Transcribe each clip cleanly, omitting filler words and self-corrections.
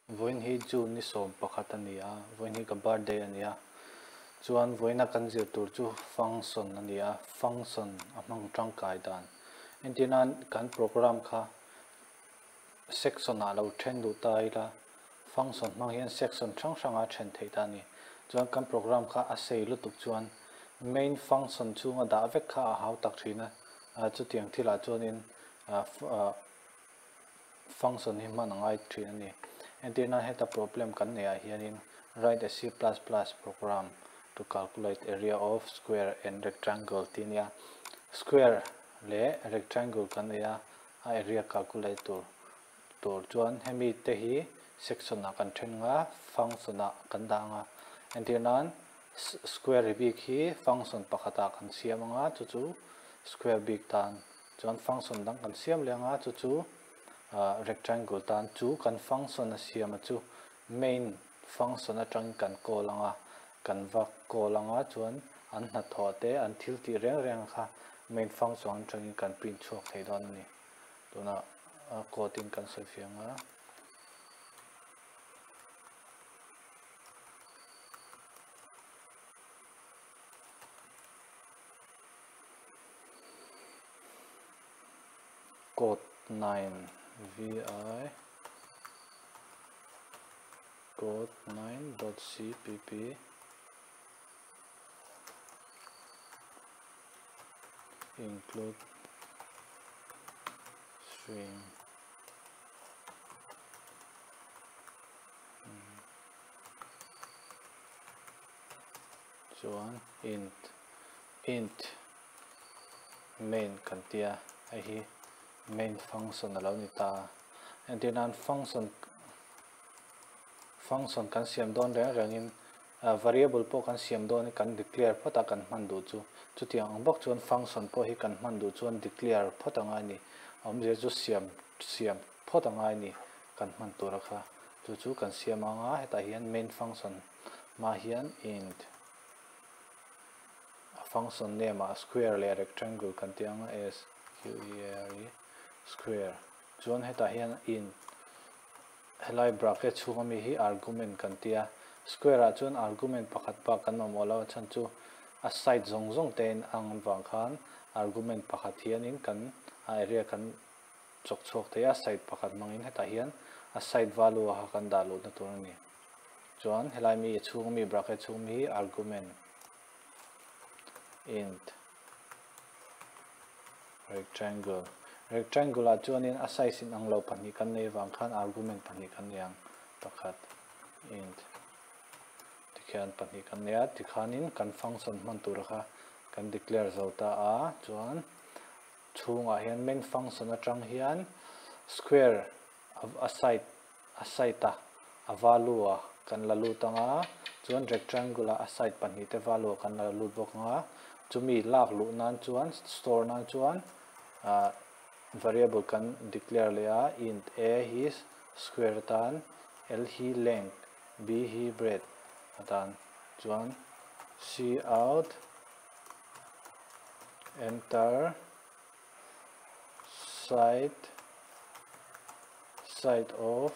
Vawiin hi June ni 11 a ni a, vawiin hi ka birthday a ni a. Chuan vawiina kan zir tur chu function a ni a, function a hmang tangkai dan. Entir nan kan program kha section ah lo then duh ta ila, function hmang hian section hrang hrang a then theih ta a ni. Chuan kan program kha a sei lutuk chuan main function chhunga dah vek kha a hau tak thin a, chutiang thilah chuanin function hi hman a ngai thin a ni. Entirna heta problem kan neih ah hianin write a C plus plus program to calculate area of square and rectangle tih a nia. Square leh rectangle kan nei a, a area calculate tur tur chuan hemi te hi section ah kan then anga function ah kan dah anga. Entir nan square bik hi function pakhat ah kan siam anga chu chu square bik tan Chuan function dang kan siam leh anga chu chu rectangle tan chu kan function a siam a chu main function atangin kan call anga kan va call anga chuan an hnathawh te an thil tih reng reng kha main function atangin kan print chhuak thei dawn a ni. Tunah code in kan sawi fiah anga. Code 9 vi code 9 dot cpp include string chuan int int main kan tia hei hi main function a lo ni ta a entir nan function function kan siam dawn reng rengin variable pawh kan siam dawn in kan declare phawt a kan hman duh chu chutiang ang bawk chuan function pawh hi kan hman duh chuan declare phawt a ngai a ni awmzia chu siam siam phawt a ngai a ni kan hman tur a kha chu chu kan siam anga hetah hian main function hma hian int a function name ah square leh rectangle kan tih ang a s q e a r e square chuan hetah hian int helai bracket chhung ami hi argument kan tih a square ah chuan argument pakhat bak kan mamawh lo a chhan chu a side zawng zawng te in ang vang khan argument pakhat hianin kan a area kan chawk chhuak thei a side pakhat hmangin hetah hian a side value a kha kan dah luhna tur a ni. Chuan helai mi a chhung mi bracket chhung mi hi argument int rectangle rectangle ah chuanin a size in ang lo pahnih kan nei vang khan argument pahnih kan nei ang pakhat int tikhian pahnih kan nei a tikhanin kan function hman tur kha kan declare zo ta a chuan chhungah hian main function atang hian square a side a side a a value a kan la lut ang a chuan rectangle a a side pahnih te value a kan la lut bawk ang a chumi lak luh nan chuan store nan chuan ah variable kan declare leh a int a hi square atan l hi length b hi breadth atan chuan cout enter side side of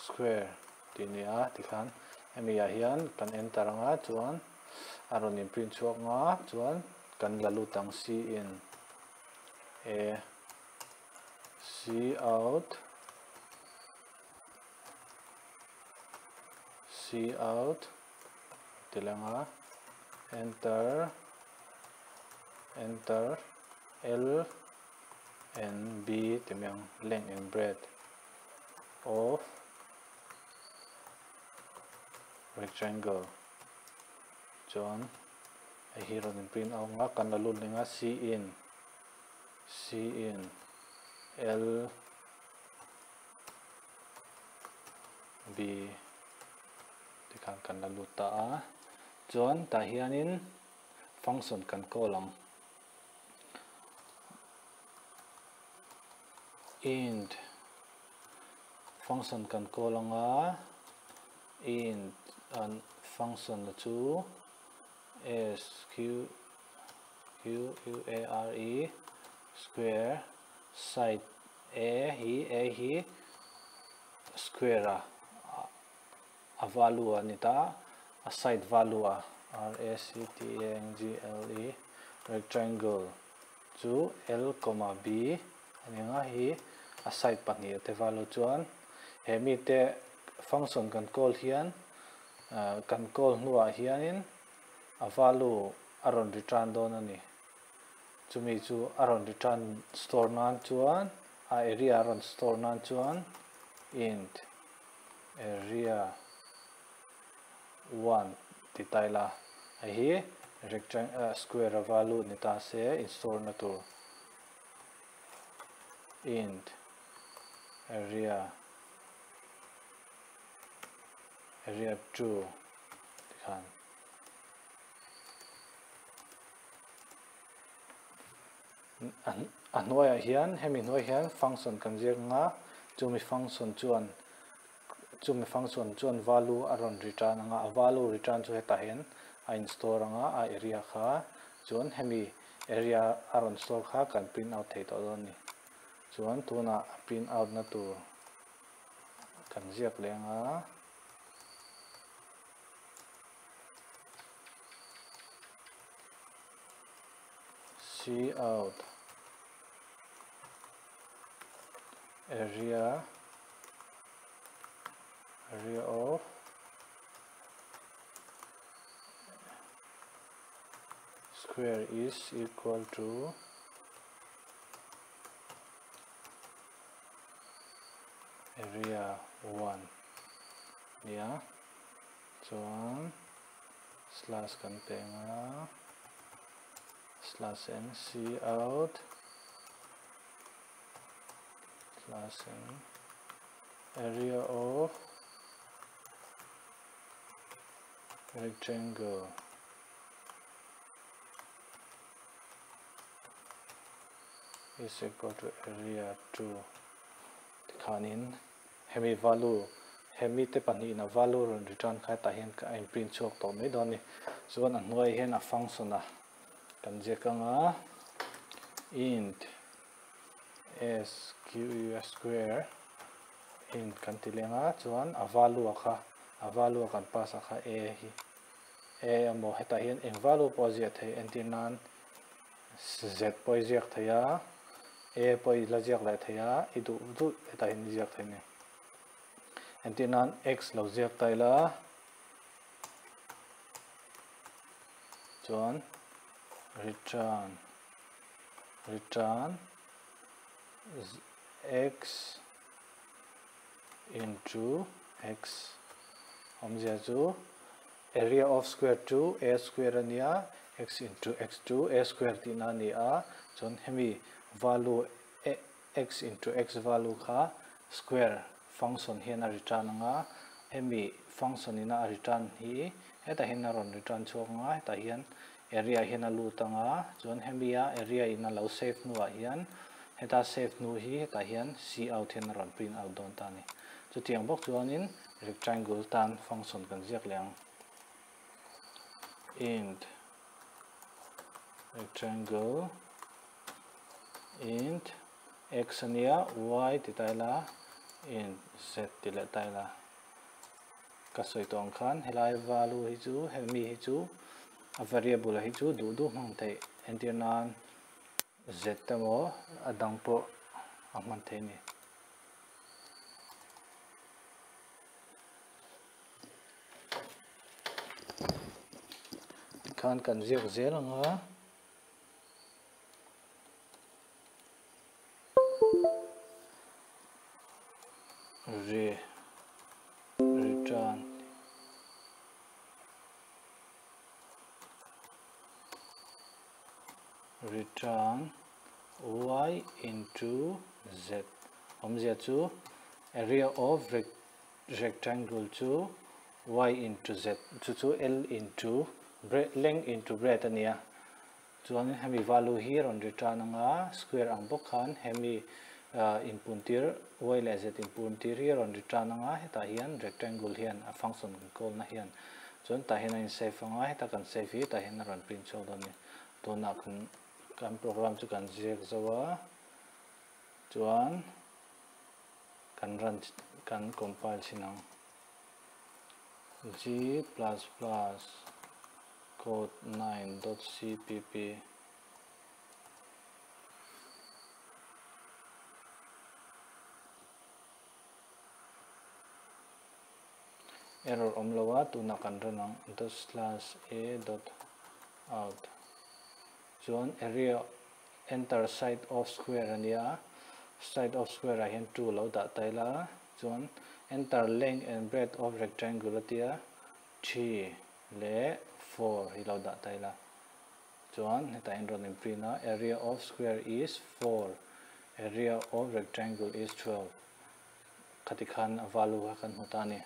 square tih a ni a tikhan hemi ah hian kan enter anga chuan a rawn in print chhuak anga chuan kan la lut ang c in a c out c out ti lang a enter enter l n b ti mai ang length and breadth of rectangle chuan hei hi rawn in print out ang a kan la lut leh ang a c in c in l b Tikhan kan la lut ta a, chuan tah hianin function kan call ang. Int function kan call ang a, int an function a chu s q q u a r e square side. A hi A hi square a a value a ni ta a side value a R A C T A N G L E rectangle chu L comma B a ni ang a hi a side pahnih te value chuan he mite function kan call hian kan call hnuah hianin a value a rawn return dawn a ni. Chumi chu a rawn return store nan chuan a area a rawn store nan chuan int area 1 ti ta ila hei hi rectangle square a value ni ta se in store na tur int area area 2 tikhan a hnuaiah hian hemi hnuai hian function kan ziak anga chumi function chuan chumi function chuan value a rawn return anga a value return chu hetah hian a in store anga a area kha chuan hemi area a rawn store kha kan print out thei tawh dawn a ni chuan tunah a print out na tur kan ziak leh anga. C out area area of square is equal to area 1 nia chuan slash kan pe anga slash n c out slash n area of rectangle is equal to area 2 tikhanin hemi value hemi te pahnih in a value rawn return kha hetah hian a in print chhuak tawh mai dawn a ni chuan a hnuai hian a function a kan ziak anga int s q u square int kan ti leng a chuan a value a kha a value a kan pass a kha a hi a emaw hetah hian eng value pawh a ziah theih entir nan z pawh i ziak thei a a pawh i la ziak leh thei a i duh duh hetah hian i ziak thei a ni entir nan x lo ziak ta ila chuan return return x into x awmzia chu area of square chu a square a nia x into x chu a square tihna a ni a chuan hemi value x into x value kha square function hian a return anga hemi function ina a return hi hetah hian a rawn return chhuak anga hetah hian area hian a lut anga chuan hemi a area in a lo save hnuah hian heta save hnu hi hetah hian c out hian a rawn print out dawn ta a ni chutiang bawk chuanin rectangle tan function kan ziak leh ang int rectangle int x a nia y ti ta ila int z ti leh ta ila ka sawi tawh ang khan helai value hi chu hemi hi chu a variable hi chu duh duh hmang theih entir nan z emaw a dang pawh a hman theih a ni. Tikhan kan ziak zel ang a. Re return return y into z awmzia chu area of rectangle chu y into z chu chu l into length into breadth a nia chuan hemi value hi rawn return anga square ang bawk khan hemi inpuntir y leh z inpuntir hi rawn return anga hetah hian rectangle hian a function kan call na hian chuan tah hian a in save anga heta kan save hi tah hian a rawn print chhuak dawn a ni tunah kan kan program chu kan ziak zo a chuan Kan run kan compile chhin ang. G plus plus code 9 dot cpp Error awm lo a, tunah kan run ang dot slash a dot out chuan area enter side of square a nia side of square ah hian 2 lo dah ta ila chuan enter length and breadth of rectangle a tia 3 leh 4 hi lo dah ta ila chuan hetah hian rawn in print a area of square is 4 area of rectangle is 12 Khati khan a value kha kan hmu ta a ni.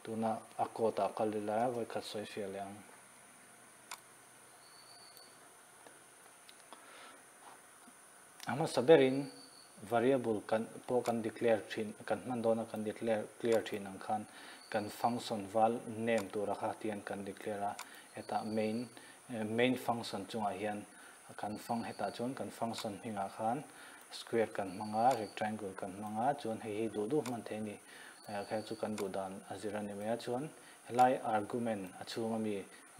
Tuna a code ah kal ila vawikhat sawi fiah leh ang. A hmasa berin variable kan pawh kan declare thin kan hman dawna kan declare clear thin ang khan kan function val name tura kha tian kan declare a hetah main main function chungah hian Kan fang hetah chuan kan function hmingah khan square kan hmang a, rectangle kan hmang a, chuan hei hi duh duh hman thei a ni. Kha chu kan duh dan a zir a ni mai a, chuan helai argument a chhunga mi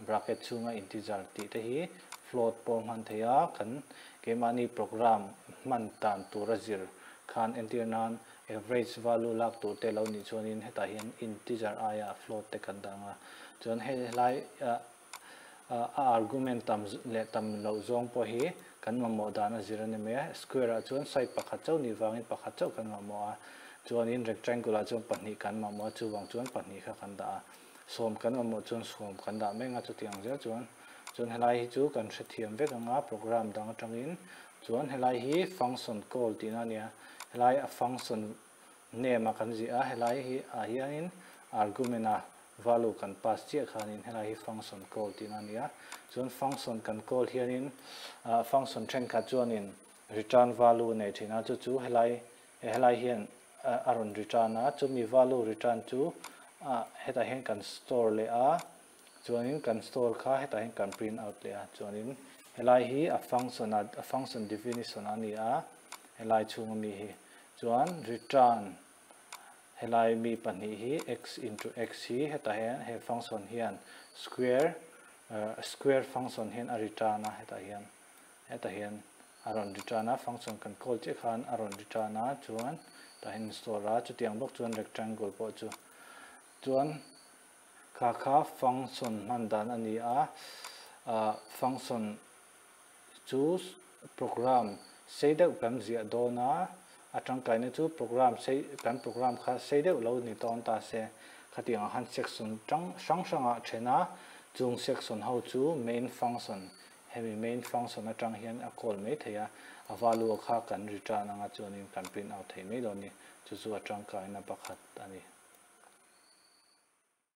bracket chhunga integer tih te hi float pawh hman thei a, kan keimahni program hman dan tur a zir khan entir nan average value lak tur te lo nih chuanin hetah hian integer aia float te kan dah ang a, chuan helai A argument tam leh tam loh zawng pawh hi kan mamawh dan a zir a ni mai a. Square ah chuan side pakhat chauh nih vangin pakhat chauh kan mamawh a, chuanin rectangle ah chuan pahnih kan mamawh a, chuvang chuan pahnih kha kan dah a. Sawm kan mamawh chuan sawm kan dah mek a, chutiang zel chuan chuan helai hi chu kan hrethiam vek ang a program dang atangin chuan helai hi function call tihna a nia, helai a function name a kan ziah a, helai hi ah hianin argument a value kan pass chiah khanin helai hi function call tihna a ni a, chuan function kan call hianin function thenkhat chuanin return value a nei thin a, chu chu helai helai hian a rawn return a, chumi value return chu hetah hian kan store leh a, chuanin kan store kha hetah hian kan print out leh a, chuanin helai hi a function a a function definition a ni a, helai chhunga mi hi chuan return Helai mi pahnih hi x into x hi hetah hian he function hian square square function hian a return a hetah hian hetah hian a rawn return a function kan call chiah khan a rawn return a chuan tah hian install a chutiang bawk chuan rectangle pawh chu chuan kha kha function hman dan a ni a function Chu program sei deuh kan ziah dawn a, a tangkaina chu program sei kan program kha sei deuh lo ni tawn ta se, khatiang ah khan section tang hrang hrang ah then a, chung section ho chu main function hemi main function atang hian a call mai thei a, a value kha kan return anga chuanin kan print out thei mai dawn ni, chu chu a tangkaina pakhat a ni.